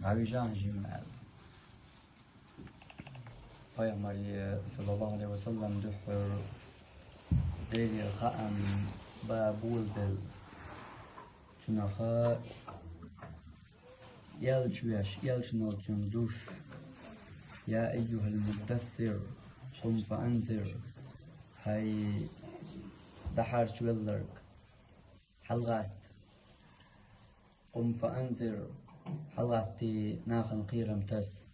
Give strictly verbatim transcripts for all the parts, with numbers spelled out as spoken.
Хьавижа хьажим аьлла. Пайхамаре, саллаллаху алейхи ва саллам, дуьххьара Делера хаам ба болабелла. Цунах элча веш, элчанал цунга душ: «Я айюхал муддассир, къум фа анзир». Хьай дӀахьарчавелларг, хьалгӀатта. «Къум фа анзир», хьалгӀатта, нахана кхерам таса.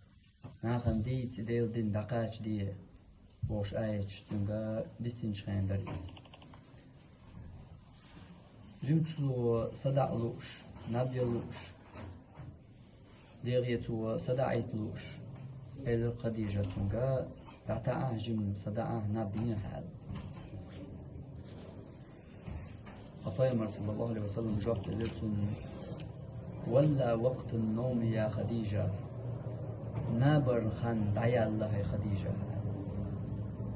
Нахана дийца, Делан дин дӀакхачаде, бохуш аяташ цунга диссинчу хенахь дара иза. Жимачо садаӀа лууш, наб ян лууш, дегӀе цо садаӀийта лууш, элира Хадижа цунга: «ДӀатаӀа жима, садаӀа, наб ян», аьлла. Ткъа Пайхамара, саллаллаху алейхи ва саллам, жоп делира цунна: «Валла вакътан навми, я Хадижа». Набарна хан дӀаяьлла, хӀай Хадижа.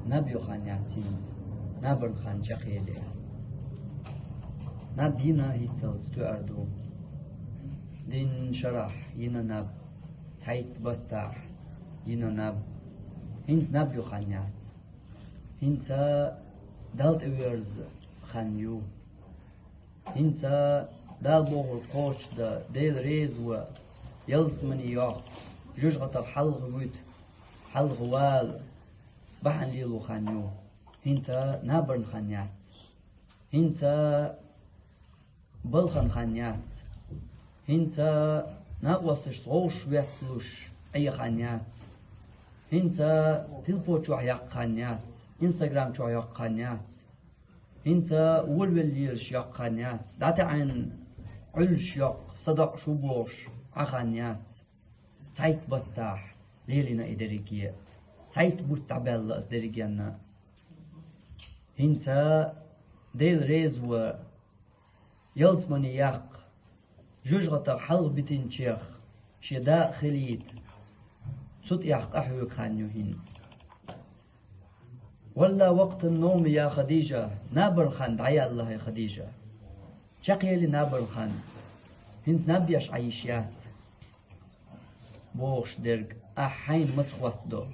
Наб йо хан яц хӀинца, набарна хан чекхъели. Наб йина хӀинцалц тоьар ду. Дийнан шарахь йина наб, цхьайтта баттахь йина наб. ХӀинца наб йо хан яц. ХӀинца Далла тӀеверза хан ю. ХӀинца Дала бохург кхочушдан, Дела реза ван, ялсамани йоккха, жоьжахатех хьалха вуьту, хьалха вала бахьана лело хан ю. ХӀинца набарна хан яц. ХӀинца балхана хан яц. ХӀинца накъосташца вовшах ветталуш Ӏе хан яц. ХӀинца телефон чохь яккха хан яц, Instagram чохь йоккха хан яц. ХӀинца волавелла лелаш йоккха хан яц, дӀатаьӀна Ӏуьллуш йоккха, садоӀуш ву бохуш Ӏа хан яц. Цхьайтта баттахь лелийна и дерриге, цхьайтта бутт дӀабаьлла аса дерригенна. ХӀинца Дела реза ван, ялсамани яккха, жоьжахатех хьалха битинчех шен да а хилийта, цу тӀехь къахьоьгу хан ю хӀинца. «Валла вакътан навми, я Хадижа», набарна хан дӀаяьлла, хӀай Хадижа. Чекхъели набарна хан. ХӀинца наб еш Ӏа йиш яц. Бохуш дерг ахь хьайна маца хоттадо?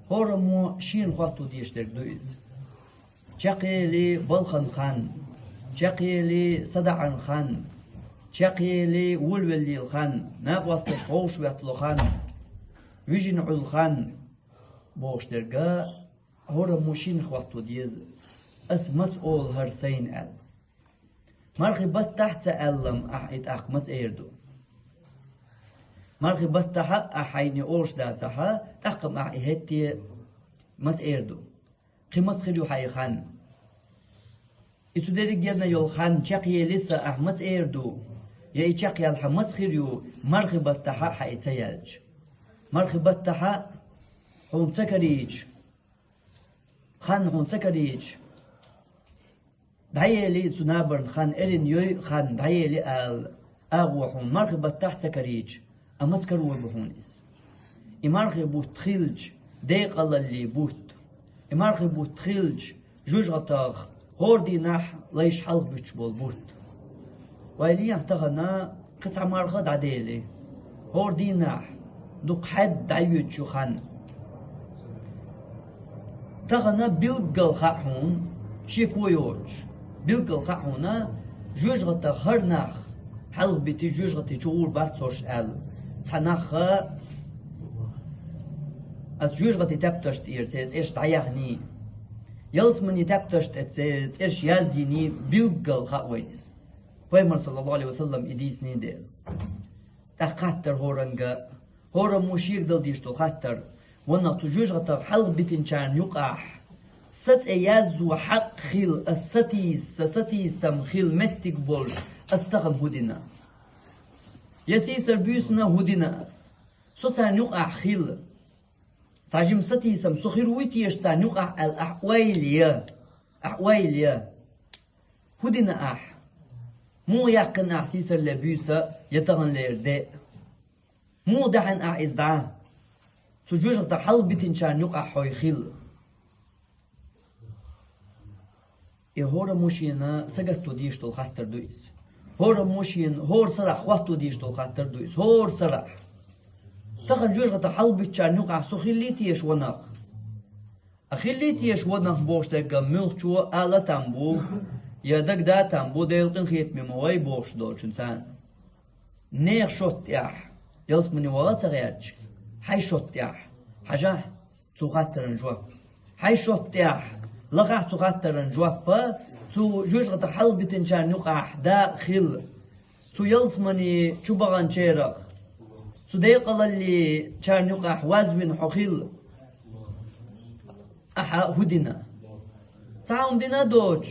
ХӀораммо шена хӀотто дезаш дерг ду иза. Чекхъели балхана хан, чекхъели садаӀарна хан, чекхъели волавеллийла хан, накъосташца вовшах веттало хан, вижина Ӏуьллу хан, бохуш дерг хӀораммо шена хӀотто деза, ас маца олу хӀара сайна аьлла. Мархи баттахь а ца аьллам ахь и тӀаккха маца эр ду? Мархи баттахь а ахь хьайна олуш дацахь, тӀаккха-м ахь и хӀетте маца эр ду? Кхин маца хир ю хьан и хан? И цу дерригенна йолу хан чекхъели сан ахь маца эр ду? Я и чекхъяьлла хьан маца хир ю, мархи баттахь а хьан и ца яьлча? Мархи баттахь а хьуна ца карийча, хан хьуна ца карийча, дӀаели цу набарна хан, эрна йой хан дӀаели ала агӀо хьуна, мархи баттахь а ца карийча, а маца карор бу хьуна иза? И мархи бутт хилча, декъалаллин бутт. И мархи бутт хилча, жоьжахатех хӀора дийнахь лайш хьалха буьттуш болу бутт. Вай лехьа тахана кхин цхьа марха дӀадели, хӀора дийнахь дукха хьаьдда дӀайоьдуш ю хан. Тахана билггал хаьа хьуна, шеко йоцуш, билггал хаьа хьуна, жоьжахатех хӀара нах хьалха битий, жоьжахати чу гӀур бац хӀорш аьлла. Цхьа нах а аса жоьжахати тептарш тӀера церан цӀераш дӀаяьхний, ялсамани тептарш тӀе церан цӀераш язйиний, билггал хаьа вайна иза. Пайхамар, саллаллаху алейхи ва саллам, и дийциний дела. ТӀаккха хаттар хӀоранга, хӀораммо шега дала дезаш долу хаттар: ванах цу жоьжахатех хьалха битинчарна юкъахь сан цӀе яззо хьакъ хила, ас сатийса, сан сатийсам хила меттиг болуш, ас тахана хӀун дина? Я сийсара буьйсана хӀун дина ас? Со царна юкъахь хила, цхьа жима сатийсам со хир вуй теша царна юкъахь аьлла, ахь ойла е, ахь ойла е. ХӀун дина ахь? Муха яьккхина ахь сийсарле буьйса я таханлера де? Муха даьхьина ахь иза дӀа? Цу жоьжахатех хьалха битинчарна юкъахь хьо хила. И хӀораммо шена сагатто дезаш долу хаттар ду иза. ХӀора мужчина, хӀора сарахь хӀотто дезаш дола хаттар да из, хӀора сарахь. Тахан жоьжахатех хьалбиттачарна юкъахь со хиллий теша ванах? А хиллий теша ванах бохуш дерг муьлххачо ала там бу, я дагадала там бу, Делан къинхетаме ма вай бохуш долчунна царна. Нехан шот тӀехь, ялсамане ваха а ца гӀерташ, хьайн шот тӀехь, хьажахь цу хаттаран жоп. Хьайн шот тӀехь, лахахь цу хаттаран жоп, цу жоьжахатех хьалбитинчарна юкъахь дакъа хила. Цу ялсамане чу баханчарах, цу декъалаллечарна юкъахь вазвина хьо хила. Ахьа хӀун дина? Цхьа хӀума дина а доцуш,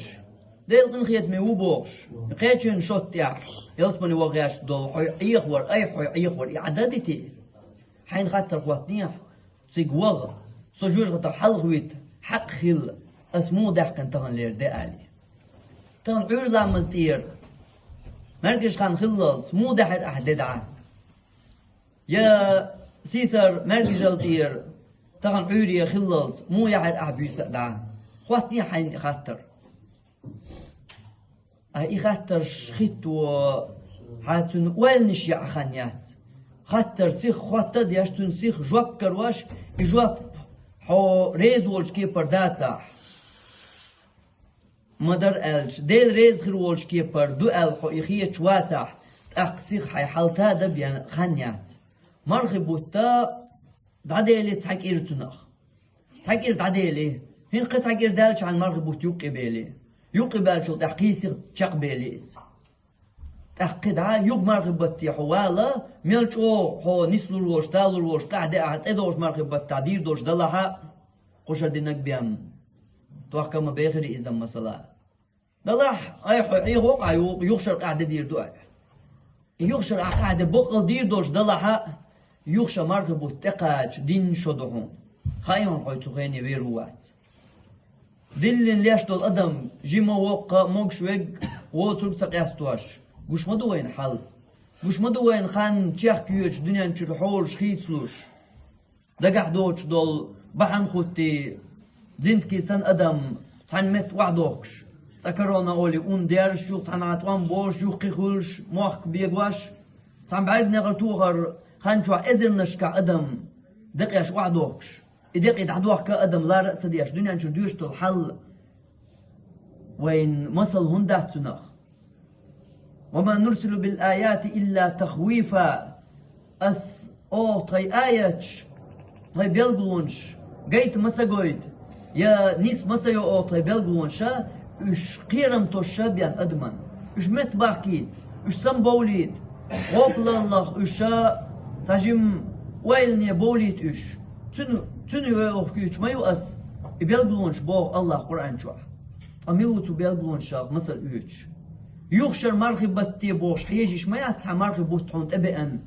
Делан къинхетаме ву бохуш, кхечун шот тӀехь, ялсамане ваха гӀерташ долу хьо Ӏехавар, айхьа хьо Ӏехавар, и Ӏа дан дитий? Хьайна хаттар хӀоттахь, цига ваха, со жоьжахатех хьалхавита хьакъ хилла, ас муха даьккхина таханлера де аьлла. Тахана Ӏуьйра ламаз тӀера, маьркӀажа хан хиллалц, муха даьхьира ахьа де дӀа? Я сийсара маьркӀажалла тӀера, тахана Ӏуьйре хиллалц, муха яьхьира ахьа буьйса а дӀа? ХӀоттахь хьайна и хаттар. Ткъа и хаттарш хӀитто хьан цуьнан ойланаш яа хан яц. Хаттар сиха хӀотта а деш, цуьнан сиха жоп карош, и жоп хьо реза волчу кепара дацахь, ма-дарра аьлча, Дела реза хир волчу кепара ду аьлла хьо и хеташ вацахь, тӀаккха сиха хьайн хьал тада бен хан яц. Мархи бутт дӀадели цхьа кӀира цунах. Цхьа кӀира дӀадели. ХӀинца кхин цхьа кӀира даьлчахьана мархи бутт юккъе бели. Юккъе баьллачул тӀаьхьа кхин сиха чекхбели иза. ТӀаккха кхин дӀа юха мархи батте хьо вала, мел чӀогӀа хьо нислур волуш, талур волуш, къахьде ахьа тӀедогӀучу мархи баттахь дийр долуш далахьа, кху шарахь динарг бен. Тохка ма бехира иза масала. Далахь, айхьа хьо Ӏехо къахьа ю-, юхашара къахьде дийр ду айхьа. Юхашара ахьа къахьде баккъал дийр долуш далахьа, юхаша мархи бутт тӀекхача динна шо ду хьуна. Хаийна хьо цу хене вер ву вац. Диллина леш долу адам, жима, воккха, могуш, вегга, воцург ца къестош, гуш ма ду вайна хьал. Гуш ма ду вайна хан чехка йоьдуш, дуьнен чуьра хьолаш хийцалуш. Дагахь доцуш долу бахьана хӀуттий, зинтаке санна адам цхьаьна метта охьадохкуш, цкъа корона олий ун дерзаш, юха цхьаьна тӀом божуш, юххе хуьлуш, мохк бегош, цхьана бӀаьрган некъара тохара хан чохь эзарнашкахь адам декъеш охьадохкуш, и декъий дӀадохка адам лара а ца деш, дуьнен чуьра доьшуш долу хьал. Вайн масал хӀунда дац цунах? «Ва ма нурсилу бил аяти илла тахвифа». Ас оха тхайн аяташ, тхайн белгалонаш гайта ма ца гойту, я нис ма ца йо оха тхайн белгалонаша, уьш кхерам тосуша бен адаман. Уьш метта бахкийта, уьш самабовлийта, гӀопалаллах уьш цхьа жимма ойлане бовлийта уьш. Цуьнан, цуьнан вай оха куьйцуш ма ю ас, и белгалонаш боху Аллах Къуръан чохь. Ткъа мила ву цу белгалонашах масал оьцуш? Юхашара мархи батте бохуш хьежа йиш ма яц цхьа мархи бутт хьуна тӀебеана.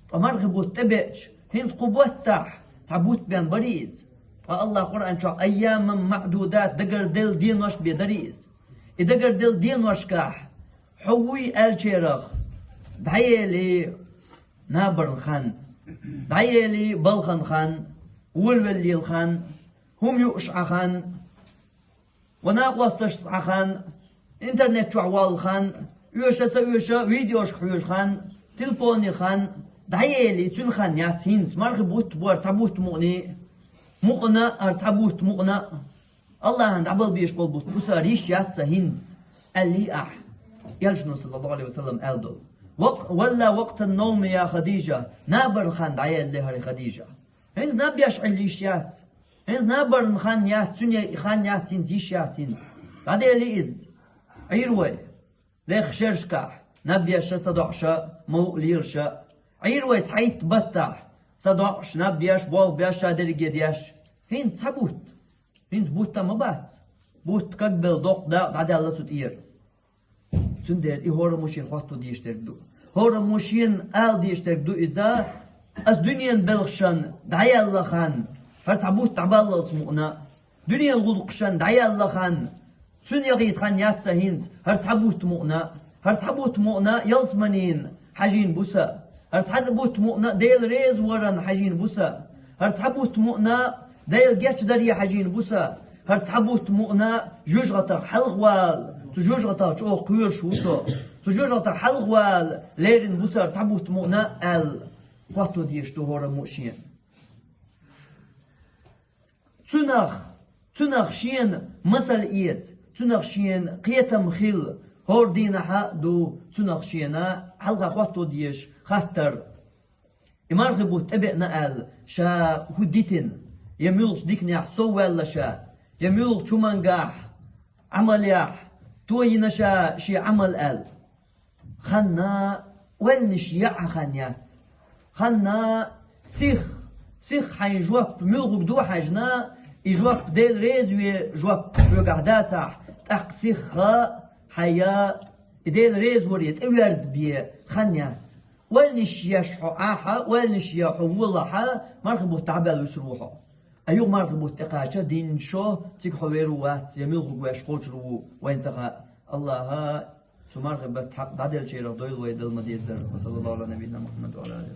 Ткъа мархи бутт тӀебеача, хӀинца кху баттахь цхьа бутт бен барий иза. Ткъа Аллах Къуръан чохь айяман маъдудат, дагарделла деношка бен дарий иза. И дагарделла деношкахь хьо вуй аьллачарах дӀаели набарна хан, дӀаели балхана хан, волавеллийла хан, хӀума юуш Ӏа хан, ва накъосташца Ӏа хан, интернет чохь волла хан, оьша а ца оьша, видеошка хьоьжу хан, телефоне хан, дӀаели, цуьнан хан яц хӀинца, мархи бутт бу хӀара цхьа бутт мукъане, мукъана а, хӀара цхьа бутт мукъана а. Аллахьан дӀабала безаш болу бутт бу сан, йиш яц сан хӀинца, аьллий ахьа. Элчано, саллаллаху Ӏалайхи ва саллам, аьлла долу: «Вакъ-, валла вакътан навми я Хадижа», набарна хан дӀаелле хӀара Хадижа. ХӀинца наб еш Ӏилла йиш яц. ХӀинца набарна хан яц, цуьнан хан яц хӀинца, йиш яц хӀинца. ДӀадели иза. Ӏийр вай. Дехха шерашкахь, наб еш а, садоӀуш а, мала а лелаш а. Ӏийр вай цхьайтта баттахь, садоӀуш, наб еш, болх беш, ша дерриге деш. ХӀинца цхьа бутт. ХӀинца бутт а ма бац. Бутт кагбелла доккха дакъа дӀадаьлла цу тӀера. Цундела и хӀора мужчина хӀотто дезаш дерг ду. ХӀора мужчина ала дезаш дерг ду иза: ас дуьненан белхашна дӀаелла хан, хӀара цхьа бутт дӀабаллалц мукъана а, дуьненан гӀуллакхашна дӀаелла хан, цуьнан яхийта хан яц сан хӀинца, хӀара цхьа бутт мукъана а, хӀара цхьа бутт мукъана а ялсаманина хьажийна бу сан, хӀара цхьа бутт мукъана а Дела реза варан хьажийна бу сан, хӀара цхьа бутт мукъана а Дела гечдаре хьажийна бу сан, хӀара цхьа бутт мукъана а жоьжахатех хьалхавала Цу жоьжахатах чӀогӀа кхоьруш ву со. Цу жоьжахатах хьалхавала леррина ву цар цхьа бутт мукъана аьлла, хӀотто дезаш ду хӀораммо а шена. Цунах, цунах шена масал эца, цунах шена кхетам хила, хӀора дийнахьа а ду цунах шена хьалха хӀотто дезаш хаттар. И мархий бутт тӀебеана аьлла, ша хӀу дитина, я муьлхачу диканехь совваьлла ша, я муьлхачу хӀумангахь, Ӏамалехь, то йина ша шен Ӏамал аьлла. Ханна ойланаш яа хан яц. Ханна сих, сих хьайн жоп муьлхуг ду хьаьжна, и жоп Дела реза ве жоп хьоьгахь дацахь, тӀаккха сиха хьайя, и Дела реза варе тӀеверза бе хан яц. Ойланаш еш хьо Ӏахьа, ойланаш е хьо волахьа, мархий бутт дӀабаьлла вуьсур ву хьо. А юха мархий бутт тӀекхача динна шо, цига хьо вер ву вац, я муьлхуг веш кхочур ву, вайн ца хаьа. Аллаха цу мархий бутт хьакъ дӀаделлачарах дойла вай дала ма-деззара. Ва саллаллаху Ӏала набийина Мухьаммад ва Ӏала